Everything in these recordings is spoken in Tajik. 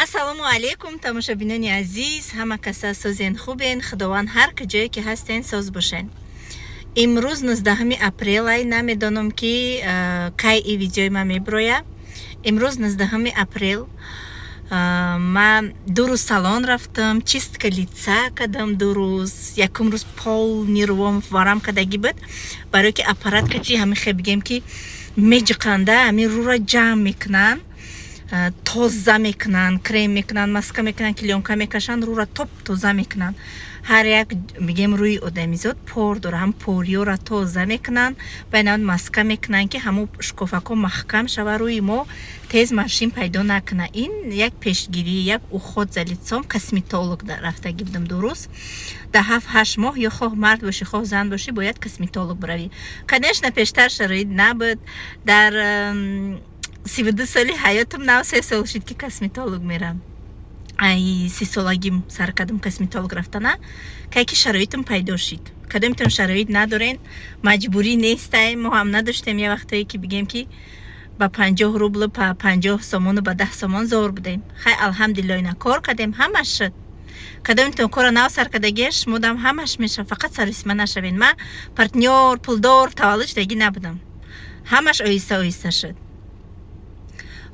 Ассалому алайкум, тамошобинони азиз, ҳама каса созен, хубен. Худованд, ҳар куҷое ки ҳастен, соз бошен. Имрӯз 19 апрелай. Намедонам, ки кай и видеои ман мебироя. Имрӯз 19 апрел. Ман 2 рӯз салон рафтам, чистка лица кардам 2 рӯз. Якум рӯз полный рувом варам кардагӣ буд, барое ки аппарат кати ҳамин хе бигем, ки меҷиқанда, ҳамин рӯра ҷамъ мекунанд, тоза мекунанд, крем мекунанд, маска мекунанд, клеёнка мекашанд, рӯра топ тоза мекунанд. Ҳар як, бигем, рӯи одамизод пор дора, ҳам пориёра тоза мекунанд, байнавад маска мекунанд, ки ҳамун шукофако маҳкам шава, рӯи мо тез морщин пайдо накуна. Ин як пешгирӣ, як уход за лицом. Косметолог рафтагӣ будам 2 рӯз. Дар 7-8 моҳ, ё хоҳ мард бошӣ, хоҳ зан бошӣ, бояд косметолог биравӣ. Конечно, пештар шароит набуд. Дар 32 соли ҳаётам нав 3 сол шуд, ки косметолог мерам. Ай 30-солагим сар кардам косметолог рафтана, кай ки шароитам пайдо шид. Кадомитон шароит надорен, маҷбурӣ нестай. Мо ҳам надоштем я вақтое, ки бигем, ки ба 50 рублу, па 50 сомону ба 10 сомон зор будем. Хай, алҳамдулилло, ина кор кардем, ҳамаш шуд. Кадомитон кора нав сар кардагиаш, мудам ҳамаш мешавад, фақат саросима нашавен. Ма партнёр пулдор таваллуд шудагӣ набудам, ҳамаш оҳиста оҳиста шуд.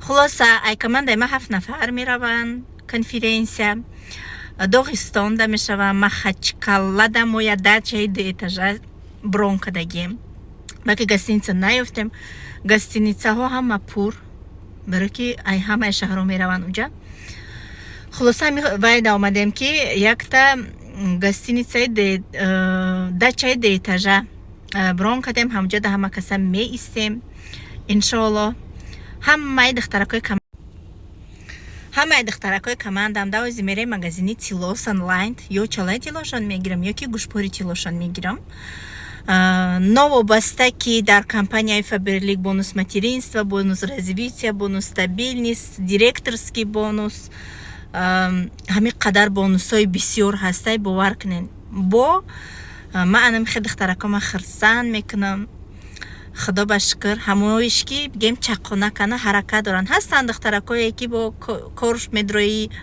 Хулоса, ай командаи ма ҳафт нафар мераванд конференсия. Доғистонда мешава, Махачкалада. Мо я дачаи дуэтажа брон кардагием, балки гостиница наёфтем. Гостиницаҳо ҳама пур, барое ки ай ҳамаи шаҳрҳо мераванд уҷа. Хулоса, вайда омадем, ки якта гостиницаи дачаи дуэтажа брон кардем. Ҳамҷода ҳама каса меистем, иншоалло. Ҳамаи духтаракҳои командам давози мерем магазини тилло Санлайт. Ё чалаи тиллошон мегирам, ё ки гӯшпори тиллошон мегирам. Новобаста ки дар компанияи Фаберлик бонус материнства, бонус развития, бонус стабильность, директорский бонус, ҳамин қадар бонусҳои бисёр ҳастай, бовар кунед. Бо ман анам хе духтаракҳо хирсанд мекунам. Худо ба шукр, ҳамоиш ки бигем, чаққона кана ҳаракат доранд. Ҳастанд духтаракҳое, ки бо кор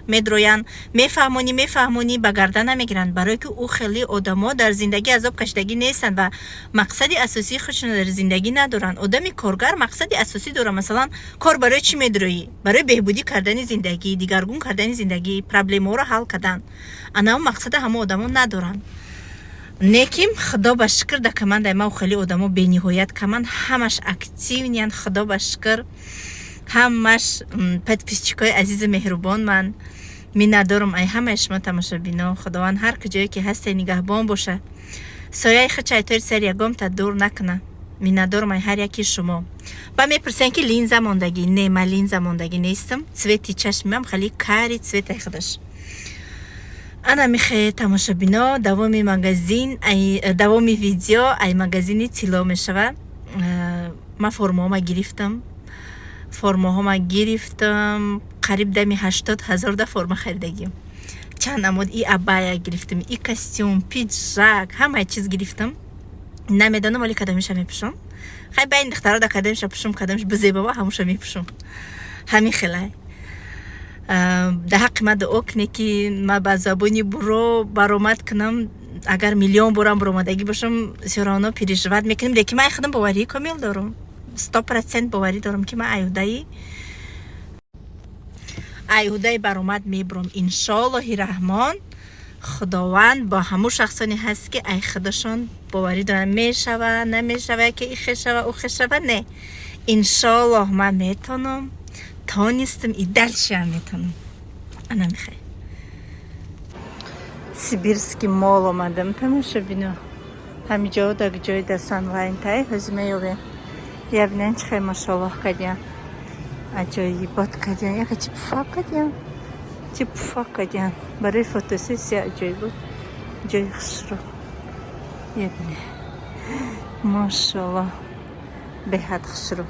медроянд, мефаҳмонӣ, мефаҳмонӣ, ба гардан намегиранд, барое ки ӯ хеле одамо дар зиндагӣ азоб кашидагӣ нестанд ва мақсади асосии худшона дар зиндагӣ надоранд. Одами коргар мақсади асосӣ дорад. Масалан, кор барои чӣ медроӣ? Барои беҳбудӣ кардани зиндагӣ, дигаргун кардани зиндагӣ, проблемаҳоро ҳал кардан. Анао мақсада ҳамо одамо надоранд. Неким, худо ба шукр, дар командаи ма хеле одамо бениҳоят каманд, ҳамаш активный янд. Худо ба шукр, ҳамаш подписчикои азизу меҳрубон. Ман миннатдорам ай ҳамаи шумо, тамошобино. Худованд ҳар куҷое ки ҳасте, нигаҳбон боша, сояи худ шайтори сари ягомта дур накуна. Миннатдорам ай ҳар яки шумо. Ба мепурсем, ки линза мондагӣ. Не, ман линза мондагӣ нестам. Цвети чашмимам хеле карий цветай худаш. Ана михе, тамошобино, давоми магазин, давоми видео ай магазини тилло мешава. Ман формаҳома гирифтам, формаҳома гирифтам. Қариб дами 80 000 да форма харидагим. Чанд намуд и абая гирифтам, и костюм, пиджак, ҳамаи чиз гирифтам. Намедонам, вале кадомиша мепӯшам. Хай, байни духтаро да кадомиша пӯшум, кадомиш бизебава, ҳамуша мепӯшум. Ҳамин хелай. Дар ҳаққи ман дуо кунед, ки ман ба забони буро баромад кунам. Агар миллион борам баромадагӣ бошам, всё равно переживать мекунем. Лекин ман худам боварии комил дорам, 100% боварӣ дорам, ки ман айҳудаи баромад мебурам, иншоаллоҳи раҳмон. Худованд бо ҳамун шахсоне ҳаст, ки ай худашон боварӣ доранд. Мешава, намешава, ки ихе шава, ухе шава, не, иншоаллоҳ, ман метонам, тонистам и дальше ам метонам. Ана михай, Сибирский мол омадам, тамошобино. Ҳамиҷо даг ҷои да Санлайнтай ҳози меёбем. Я бинен, чӣ хел, машоллоҳ, кардиям, аҷоибот кардиям. Яка чи пуфак кардиям, чи пуфак кардиям барои фотосессия. Аҷоибот, ҷои хушрӯ. Я бине, машоллоҳ, беҳад хушрӯ.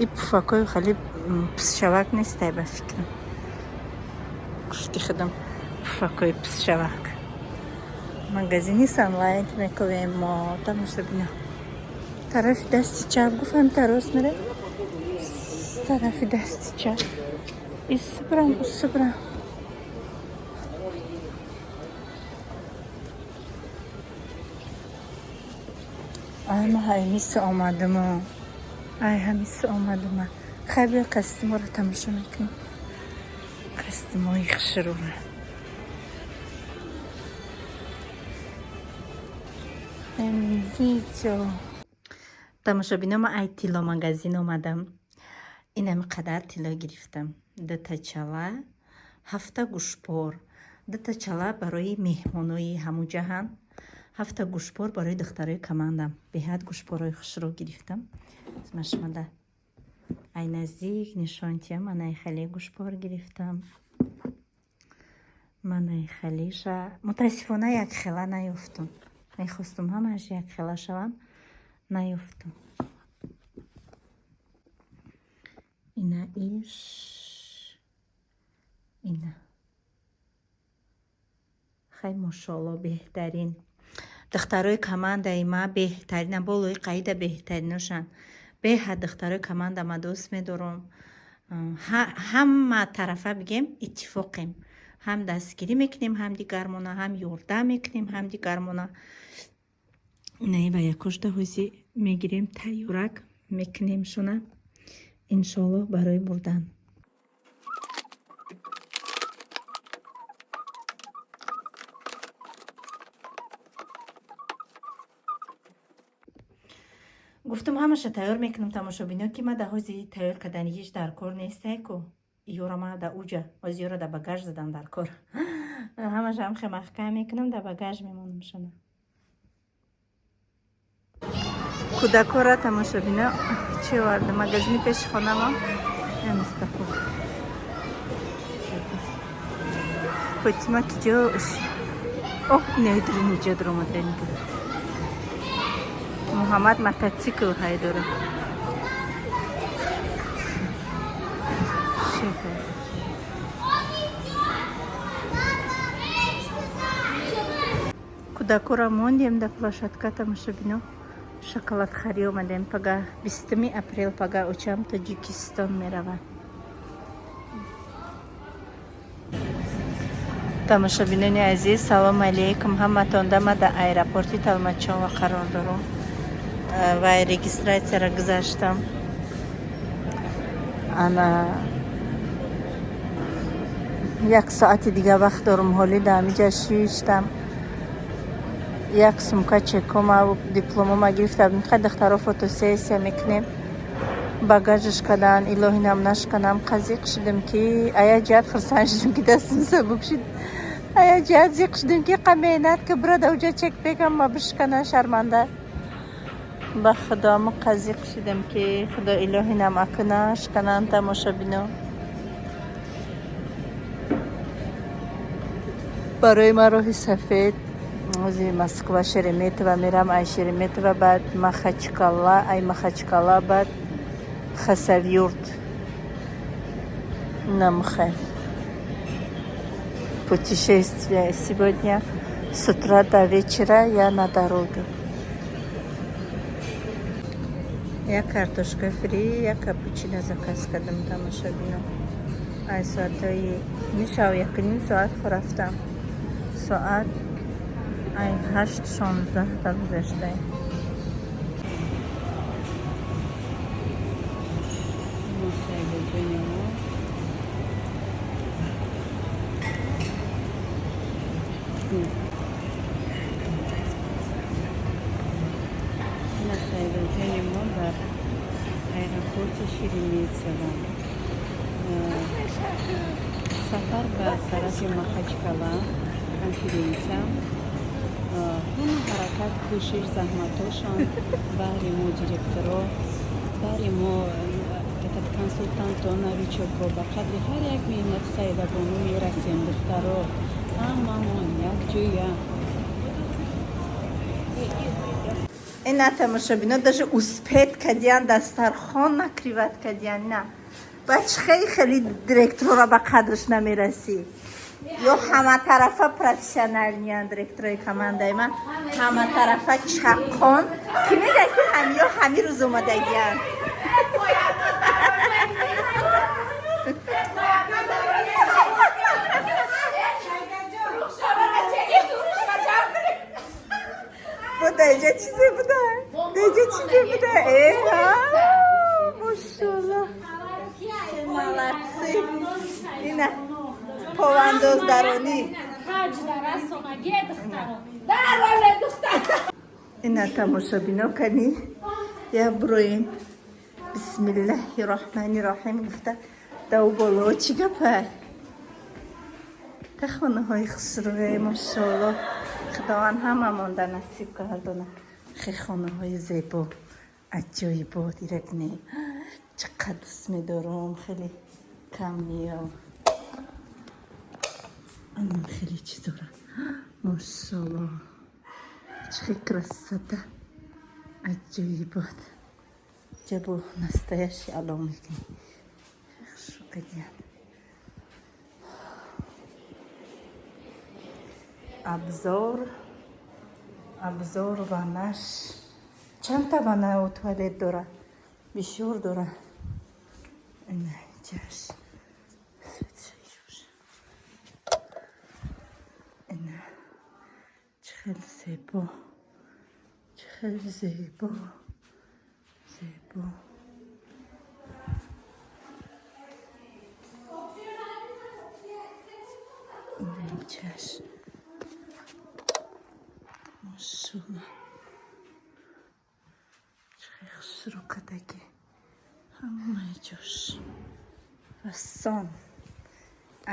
И пуфакҳои хеле писшавак нестай, ба фикрам. Гуфти худам, пуфакҳои писшавак. Магазини Санлайт мекунем мо, тамошобино. Тарафи дасти чап гуфтам, тарост мерем, тарафи дасти чап. Исбрам, усбрам. Ай, ма ҳаймиси омадама. Ай, ҳамиси омадама. Хай, биё, костюморо тамошо мекунем. Костюмои хушрӯра. Видео. Тамошобино, ма ай тилло магазин омадам. Инами қадар тилло гирифтам. Дута чала, ҳафта гӯшпор. Дута чала барои меҳмонои ҳамуҷаҳан. Ҳафта гӯшпор барои духтарои командам. Беҳад гӯшпорҳои хушрӯ гирифтам. Машмада. Ай наздик нишонтиям, манай хеле гӯшпор гирифтам. Манай хелиша. Мутаассифона, якхела наёфтум. Мехостум ҳамааш якхела шаванд, наёфтум. Ина иш. Ина. Хай, мошоалло, беҳтарин. Духтарои командаи ма беҳтарина, болои қаида беҳтариношанд. Беҳад духтарои команда ма дӯст медорам. Ҳама тарафа бигем, иттифоқем. Ҳам дастгирӣ мекунем ҳамдигармона, ҳам ёрдам мекунем ҳамдигармона. Инаи ба якошта ҳози мегирем, тайёрак мекунем шуна. Иншоаллоҳ, барои бурдан. Гуфтам, ҳамаша тайёр мекунам, тамошобино, ки ма да ҳози тайёр кардани ҳеҷ дар кор нестай ку. Ёра ма да уҷа, ҳози ёра да багаж задан дар кор. Ҳамаша ҳам маҳкам мекунам, да багаж мемонам шуна. Кӯдакора, тамошобино, чӣ овардам? Магазини пеши хонамон. Мустафо. Фотима ки ҷош. Оҳ, инаи дурини ҷо дуромадан. Муҳаммад мотоцикл ҳай дора. Шефе. Кӯдакора мондем дар площадка, тамошобино. Шоколадхарӣ омадем. Пага 20 апрел, пага очам Тоҷикистон меравад. Тамошобинони азиз, салому алейкум ҳаматонда. Ма дар аэропорти Толмачёво қарор дорам ва регистрацияро гузаштам. Ана як соати дига вақт дорам. Ҳолӣ дар ҳамиҷа шиштам. Як сумка чекома, дипломома гирифта будем. Хай, духтаро, фотосессия мекунем. Багажаш кадан, илоҳи нам нашканам. Қазиқ шудем, ки ая ҷиҳат хурсанд шудем, ки дастам сабук шуд, ая ҷиҳат зиқ шудем, ки қа меҳнат ки бурада уҷа чек бегам, ма бишкана, шарманда. Ба худо, мо қазиқ шудем, ки худо илоҳи нам акуна шканан, тамошобино. Барои ман роҳи сафед. Ози Москва, Шереметьево мерам, ай Шереметьево баъд Махачкала, ай Махачкала баъд Хасавюрт. Намхе. Путешествие сегодня с утра до вечера я на дороге. Як картошка фри, як капучино заказ кардам, тамошобино. Ай соатҳои мешав, 1:30 соат рафтам. Соат ай 8:16 та гузаштаем. Саидаҷони мо. Ина Саидаҷони мо дар аэропорти Шереметьево. Сафар ба тарафи Махачкала, конференсия. Ҳама ҳаракат, кӯшиш, заҳматошон баҳри мо директоро, баҳри мо этот консультанто, новичокҳо. Ба қадри ҳар як меҳнати Саидабону мерасем, духтаро, ҳамамон якҷоя. Ина, тамошобино, даже успеть кардиян дастархон накрывать кардиян. На бач, хеле хеле директорро ба қадрш намерасӣ. Ё ҳаматарафа профессиональныян директорои командаи ман, ҳаматарафа чаққон, ки меда ки ҳамиё ҳами рӯз омадагиян. Молодцы. Ина повандоздаронӣ. Ина тамошобино, кани я броем. Бисмиллаҳи роҳмани роҳим гуфта дав боло. Чӣ гапай? Та хонаҳои хушрӯе, машоалло. Худованд ҳамамонда насиб гардона. Хе хонаҳои зебо, аҷоибот. Ира бине, чӣ қадр дӯст медорам. Хеле кам меям. Анам хеле чизора, машоалло, чӣ хел красота, аҷоибот. Ҷабо настоящий ало мекунӣ. Хушрӯ кадиян. Обзор ванаш. Чандта ваннау туалет дора? Бисёр дора. Ина ҷаш, ина чӣ хел зебо, чӣ хел зебо, зебо. Ина ҷаш, машолло, чӣ хел хушрӯ кадаги ҳамаи ҷош. Расон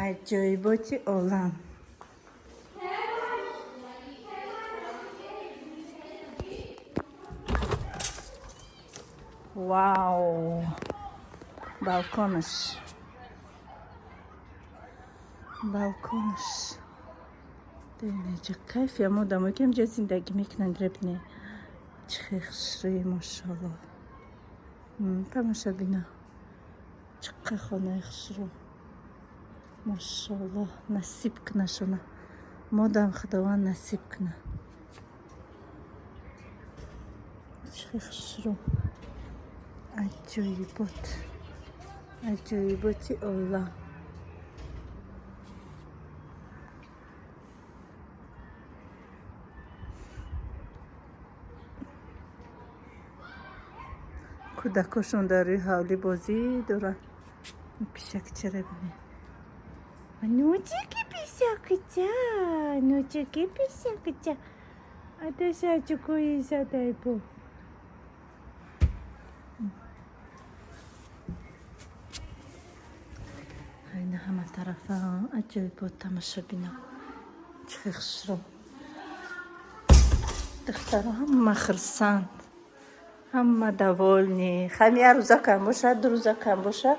аҷоиботи олам. Вау, балконаш, балконаш динеҷа. Кайфи ам одамое ки ҳамҷа зиндагӣ мекунанд. Ребне, чӣ хел хушрӯи, машолло. Тамошобино, чӣ қадр хонаи хушрӯ, машолло. Насиб кунашона, модам Худованд насиб куна. Чӣ хел хушрӯ, аҷоибот, аҷоиботи олам. Кӯдакошон дар рӯи ҳавлӣ бозӣ доранд. Пишакчара бинед. Нучики, писякча, нучики, писякча. Аташачукуи садайбо. Ина ҳама тарафа аҷоибот, тамошобино, чӣ хел хушрӯ. Духтаро ҳама хурсанд, ҳама довольны. Хами як рӯза кам бошад, 2 рӯза кам бошад,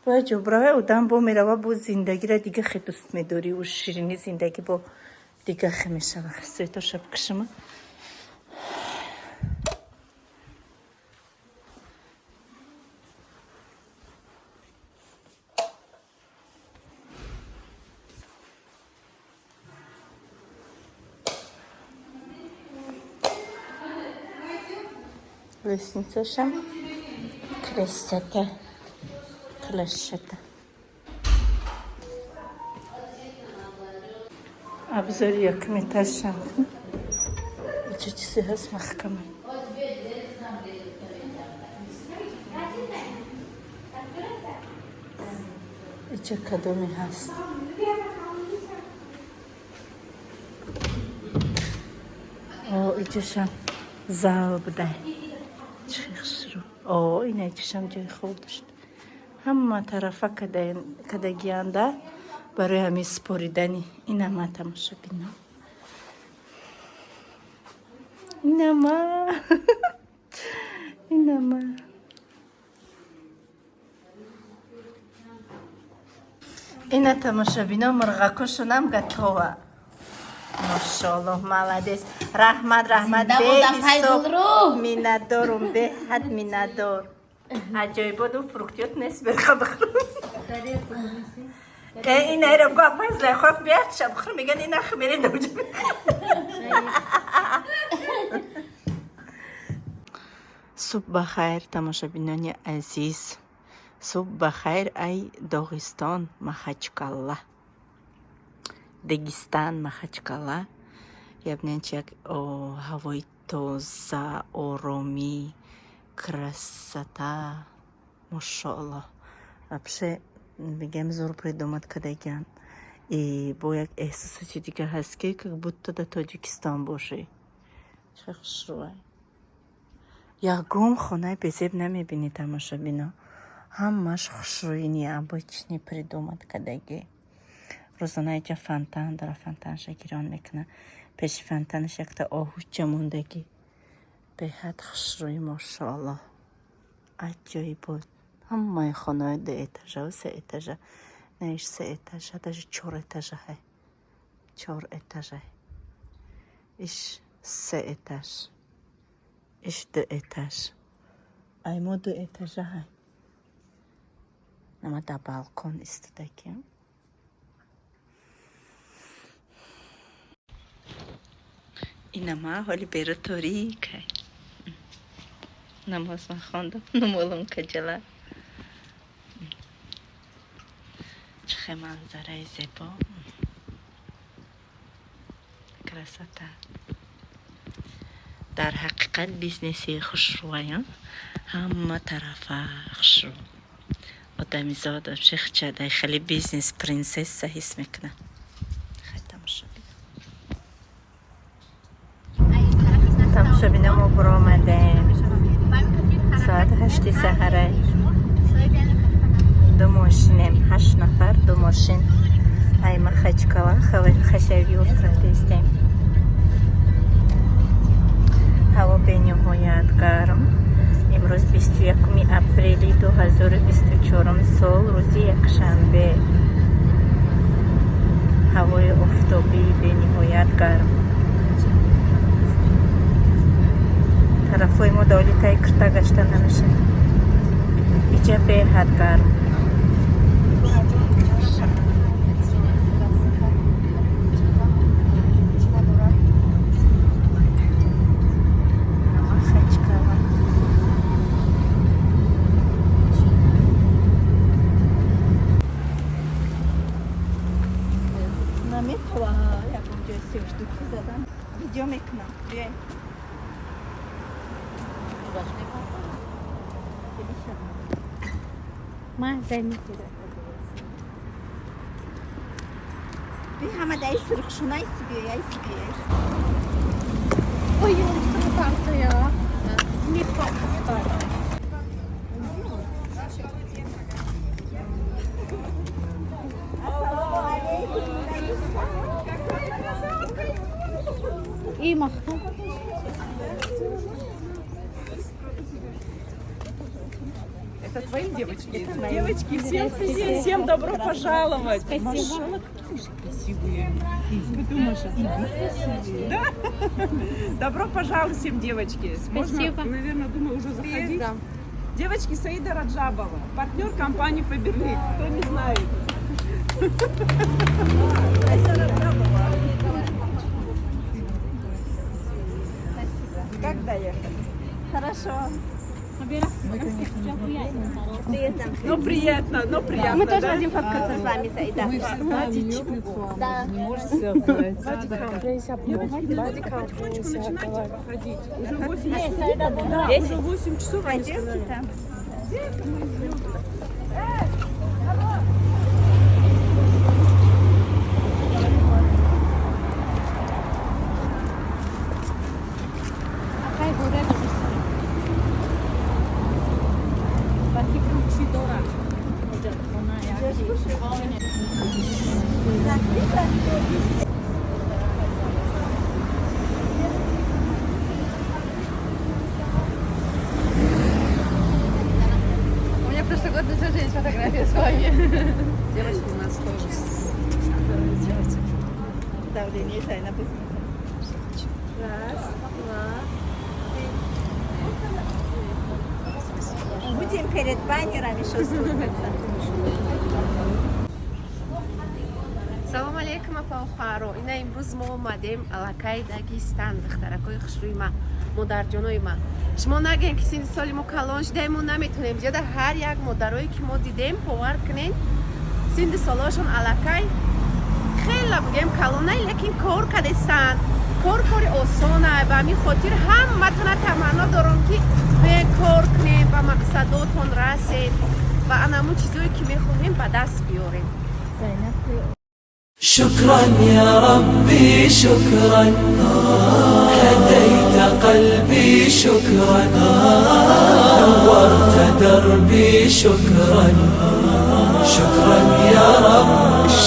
бояд ҷобравай одам бо мерава, бо зиндагиро дига хе дӯст медорӣ, ӯ ширини зиндагӣ бо дига хе мешава. Светоша бикшима. Лестницашам красота, красота. Обзори якум этажшам. Чӣ чизе ҳаст маҳкама. Ича кадоме ҳаст? О, иҷашам зал будай. Чӣ хушрӯ. О, ина иҷашам ҷои хуб дошт. Ҳама тарафа кадагианда барои ҳамин споридани. Инама, тамошобино, инама, инама. Ина, тамошобино, мурғакошонам готова. Машоллоҳ, молодец. Раҳмат, раҳмат. Беҳисоб миннатдорум, беҳад миннатдор. Аҷоибот. У фруктиёт нест, берха бихӯрам. Ин айра бгу, апай Зулайхо биятша бихӯр, меган ина мерем дауҷа. Субҳ ба хайр, тамошобинони азиз. Субҳ ба хайр, ай Доғистон, Махачкала. Дагистан, Махачкала. Ябнен, чи як ҳавои тоза, оромӣ, красота, машоаллоҳ. Вообще, мегӯям, зур придумать кардагиан. И бо як эҳсосоти дига ҳаст, ки как будто дар Тоҷикистон бошӣ. Чӣ хушрӯай! Ягон хонаи безеб намебинӣ, тамошобино. Ҳамаш хушрӯи, необычный придумать кардагӣ. Рӯзона иҷа фонтан дора, фонтанша гирён мекунад. Пеши фонтанаш якта оҳуча мондагӣ. Беҳад хушрӯй, мошоаллоҳ. Аҷоибот. Ҳамаи хонаҳои дуэтажаву сеэтажа. Наиш се этажа, даже чор этажа ҳай. Чор этажа. Иш се этаж. Иш ду этаж. Ай мо ду этажа ҳай. Нама дар балкон истодагиам. Инама ҳоли беру торикай. Намоз ман хондам, нумолам каҷала. Чӣ хел манзараи зебо. Красота. Дар ҳақиқат бизнеси хушрӯаям. Ҳама тарафа хушрӯ. Одамизод вообще хчадай хеле бизнес принцесса ҳис мекунад. Хай, тамошобино. Тамошобино, мо буромадем. Соати 8 саҳарай. Ду мошинем, ҳашт нафар, ду мошин. Ай Махачкала, Хасавюрт рафтестем. Ҳаво бениҳоят гарм. Имрӯз 21 апрели 2024 сол, рӯзи якшанбе. Ҳавои офтобӣ, бениҳоят гарм. Тарафҳои мо доли таи кирта гашта намешавад. Иҷа беҳад гарм. Махачкала. Наметова ягон ҷои сештуки задан. Видео мекунам. Биёем. Ма займи. Би ҳама даи сурхшунайси, биёяйси, биёяйси. Ой, я. Не. Ассалому алейкум. И махтум. Это твои девочки? Девочки, всем привет, всем добро пожаловать. Спасибо. Красивые. Вы думаешь, да? Добро пожаловать всем, девочки. Спасибо. Можно, наверное, думаю, уже заходить. Девочки, Саида Раджабова, партнер компании Faberlic. Кто не знает. Как доехали? Хорошо. Приятно. Ну, приятно, но приятно. Мы тоже да? хотим фоткаться с вами, Саида. Да. Девочки, потихонечку начинайте проходить. Уже 8 часов. Да, уже 8 часов. Они Пойдемте сказали. там. Акай горел. Ба фикрам чӣ дорад? Ҳоҷатхона як. У меня прошлогодняя тоже есть фотография с вами. Девочки у нас тоже Давление Зайнаб. Раз, два, три. Будем перед баннерами еще сфоткаться. Салом алейкум, апа хоҳаро. Ина имрӯз мо омадем аллакай Дагистан, духтаракои хушрӯи ма, модарҷонои ма. Шумо нагӯем, ки синни соли мо калон шудаем, мо наметонем. Зиёда ҳар як модарое, ки мо дидем, бовар кунед, синни солҳошон аллакай хела бигӯем калонай, лекин кор кардестанд. Кор кори осона. Ба ҳамин хотир ҳаматона таманно дорам, ки бекор кунем, ба мақсадотон расед. Ва анамун чизое, ки мехоҳем, ба даст биёрем. شكرا يا ربي، شكرا، هديت قلبي، شكرا، نورت دربي، شكرا، شكرا يا رب.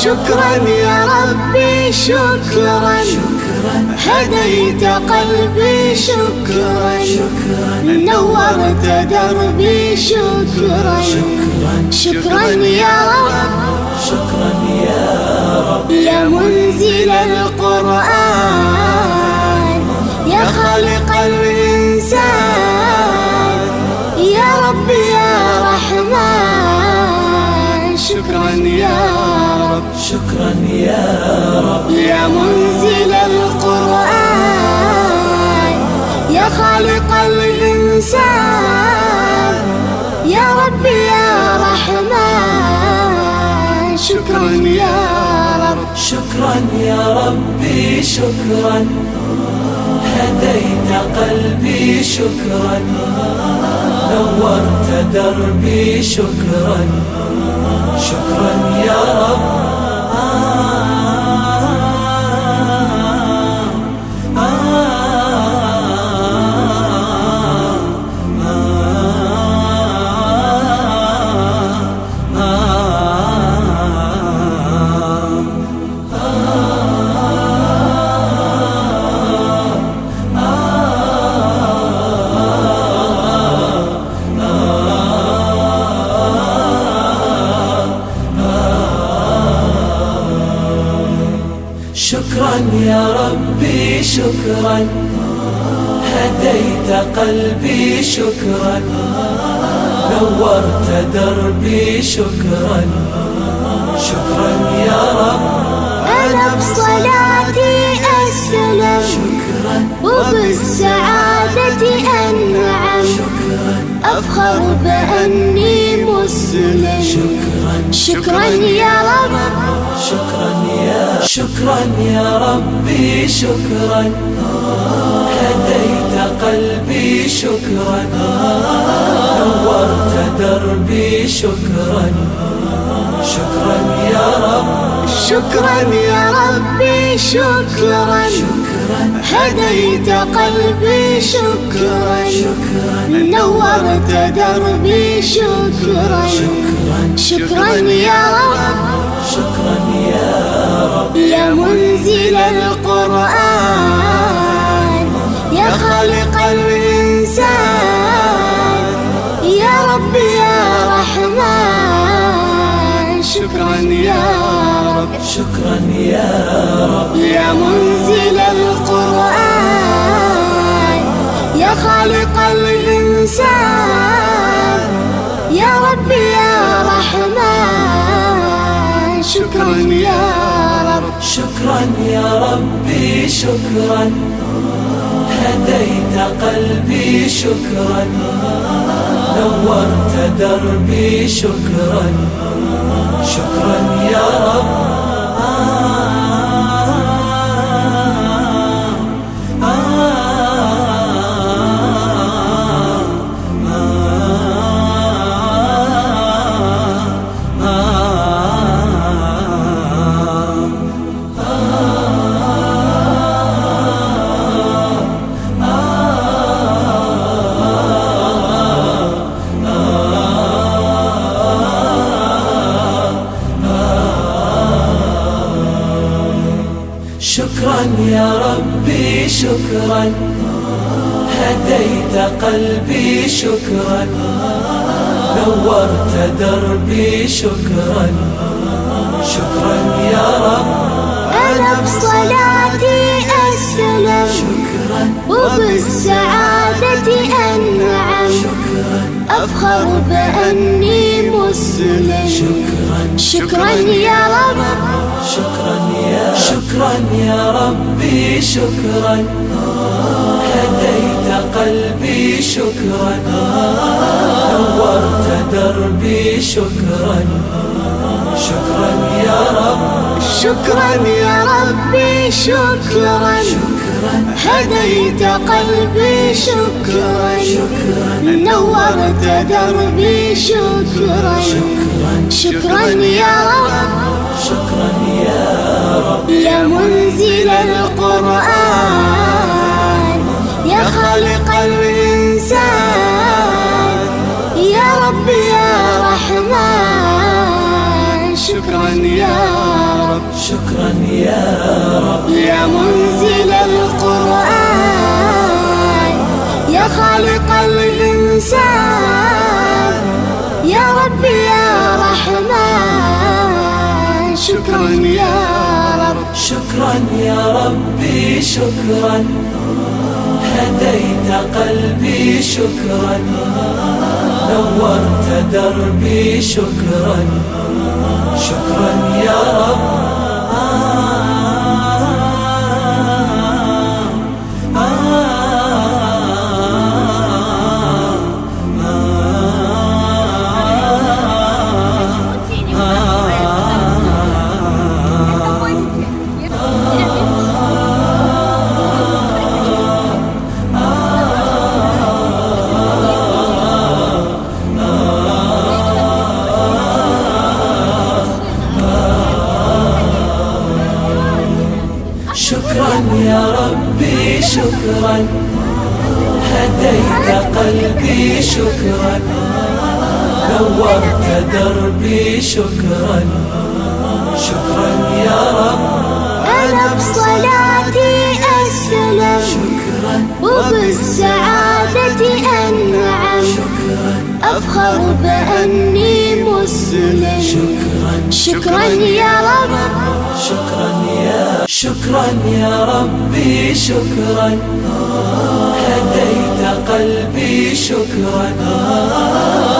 شكرا يا ربي، شكرا. شكرا. هديت قلبي، شكرا. شكرا. نورت دربي، شكرا. شكرا. شكرا يا رب. شكرا يا رب. يا منزل القرآن، يا خالق الإنسان، يا رب يا رحمن، شكرا يا رب. شكرا يا رب. يا منزل القرآن، يا خالق الإنسان، يا رب يا رحمن، شكرا يا رب. شكرا يا ربي، شكرا، هديت قلبي، شكرا، نورت دربي، شكرا، شكرا يا رب. شكرا يا ربي، شكرا، هديت قلبي، شكرا، نورت دربي، شكرا، شكرا يا رب. أنا بصلاتي أسلم شكرا. وبالسعادة أنعم. شكرا. أفخر بأني مسلم. شكرا. شكرا يا رب. شكرا يا شكرا يا ربي، شكرا، هديت قلبي، شكرا، نورت دربي، شكرا، شكرا يا رب. شكرا يا ربي، شكرا. شكرا. هديت قلبي، شكرا. شكرا. نورت دربي، شكرا. شكرا. شكرا يا رب. شكرا يا رب. يا منزل القرآن، يا خالق الإنسان، يا رب يا رحمن، شكرا يا رب. شكرا يا رب. يا منزل القرآن، يا خالق الإنسان، يا رب يا رحمن، شكرا يا رب. شكرا يا ربي، شكرا، هديت قلبي، شكرا، نورت دربي، شكرا، شكرا يا رب. شكرا يا ربي، شكرا، هديت قلبي، شكرا، نورت دربي، شكرا، شكرا يا رب. أنا بصلاتي أسلم شكرا. وبالسعادة أنعم. شكرا. أفخر بأني مسلم. شكرا. شكرا يا رب. شكرا يا شكرا يا ربي، شكرا، هديت قلبي، شكرا، نورت دربي، شكرا، شكرا يا رب. شكرا يا ربي، شكرا. شكرا. شكرا، هديت قلبي شكرا، نورت دربي شكرا، شكرا يا رب، شكرا يا رب، يا منزل القرآن، يا خالق الإنسان، يا رب يا رحمن، شكرا يا رب، شكرا يا رب، يا منزل القرآن، يا خالق الإنسان، يا رب يا رحمن، شكرا يا رب. شكرا يا ربي شكرا، هديت قلبي شكرا، نورت دربي شكرا، شكرا يا رب. شكرا يا ربي شكرا، هديت قلبي شكرا، نورت دربي شكرا، شكرا يا رب. أنا بصلاتي أسلم، شكرا، وبالسعادة أنعم، شكرا، أفخر بأني مسلم، شكرا، شكرا يا رب. شكرا يا شكرا يا ربي شكرا، هديت قلبي شكرا،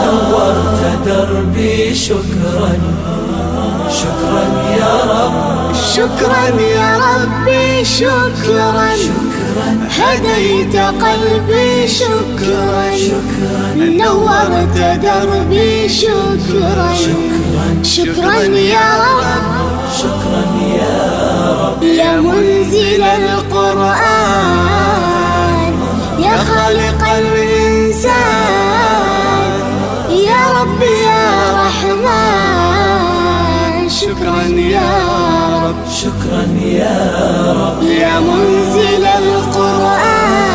نورت دربي شكرا، شكرا يا رب. شكرا يا ربي شكرا، شكرا، هديت قلبي شكرا، شكرا، نورت دربي شكرا، شكرا، شكرا يا رب. شكرا يا رب، يا منزل القرآن، يا خالق الإنسان، يا رب يا رحمن، شكرا يا رب. شكرا يا رب، يا منزل القرآن،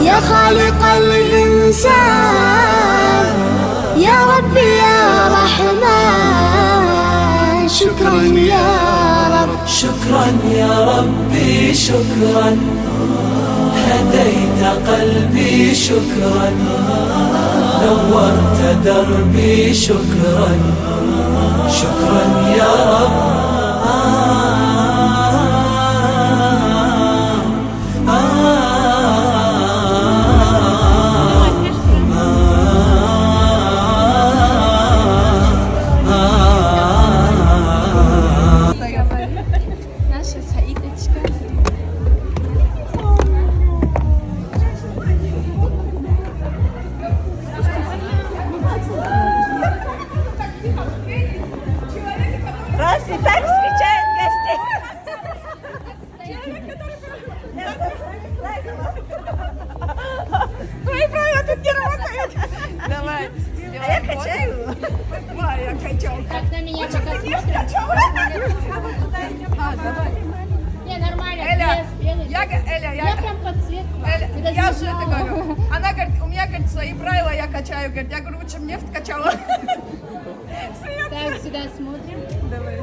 يا خالق الإنسان، يا رب يا رحمن، شكرا يا رب. شكرا يا ربي شكرا، هديت قلبي شكرا، نورت دربي شكرا، شكرا يا رب. Наша Саидочка. Рафи так встречает гостей. Твои правила тут не работают. Давай. А я качаю. Я качал. Так на меня пока Не смотрит. качал. Не, нормально. Эля, белый, я, белый. Эля, Я прям под цвет. Эля, Ты даже я не же это знала. говорю. Она говорит, у меня, говорит, свои правила, я качаю. Говорит, я говорю, лучше нефть качала. Так, сюда смотрим. Давай.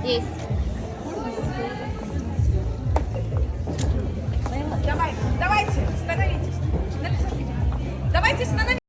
Есть. Давай, давайте, становитесь. Давайте становитесь.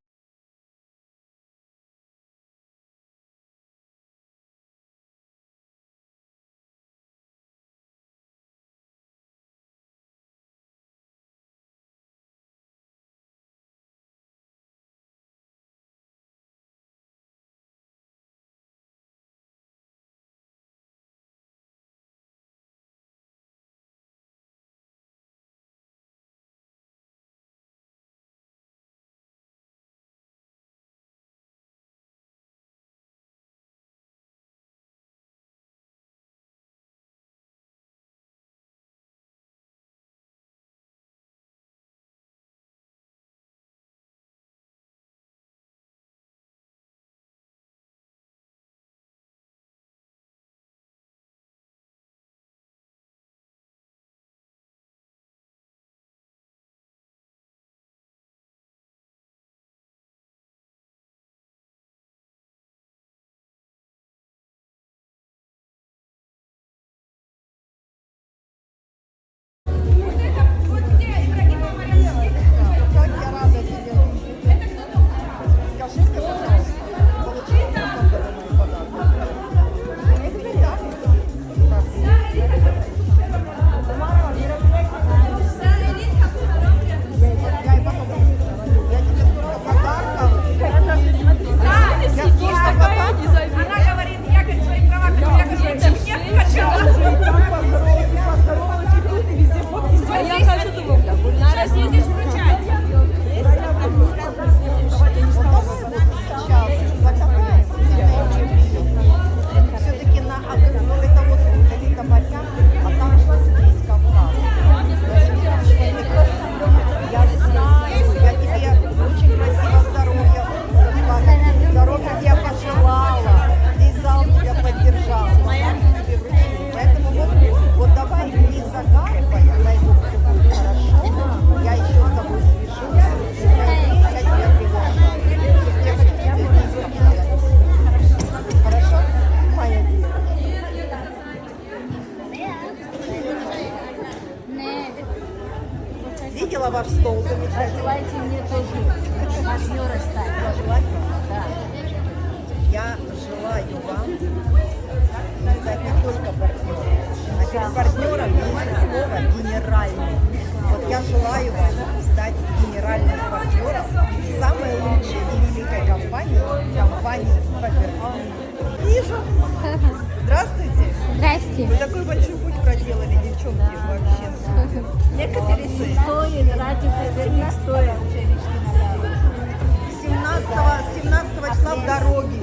Дороги.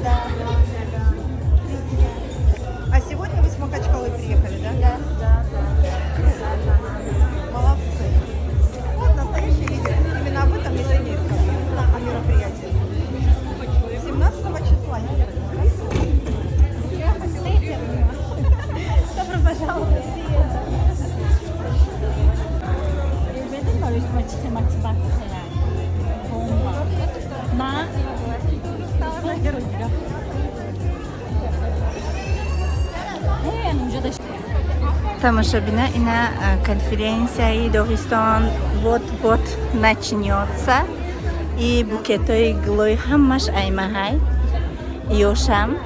А сегодня вы с Махачкалы приехали, да? Да. Молодцы. Вот настоящий лидер. Именно об этом я сегодня и сказала. О мероприятии. 17 числа ехали. Добро пожаловать. Медон, барои шумо чӣ мотивация? Бомба. На? Тамошобина, ина конференсияи Доғистон вот-вот начнется. И букетҳои гулои ҳамаш аймаҳай. Ёшам.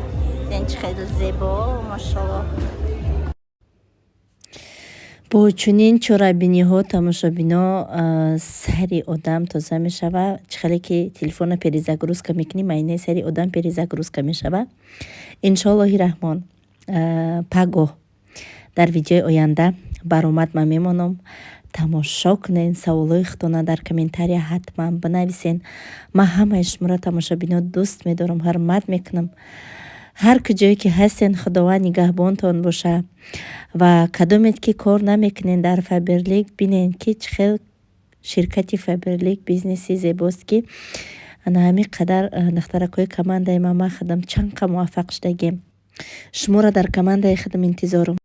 Ден, чӣ хеле зебо, машалло. Бо чунин чорабиниҳо, тамошобино, сари одам тоза мешава. Чӣ хеле ки телефона перезагрузка мекунӣ, майнаи сари одам перезагрузка мешава. Иншоаллоҳи раҳмон, пагоҳ дар видеои оянда баромад ман мемонам. Тамошо кунен, саволҳои худтона дар комментария ҳатман бинависен. Ман ҳамаи шуморо, тамошобино, дӯст медорам, ҳурмат мекунам. Ҳар куҷое ки ҳастен, Худованд нигаҳбонтон боша. Ва кадомед ки кор намекунен дар Фаберлик, бинен, ки чӣ хел ширкати Фаберлик бизнеси зебост, ки ана ҳамин қадар духтаракҳои командаи ман худам чанд қа муваффақ шудагем. Шуморо дар командаи худам интизорам.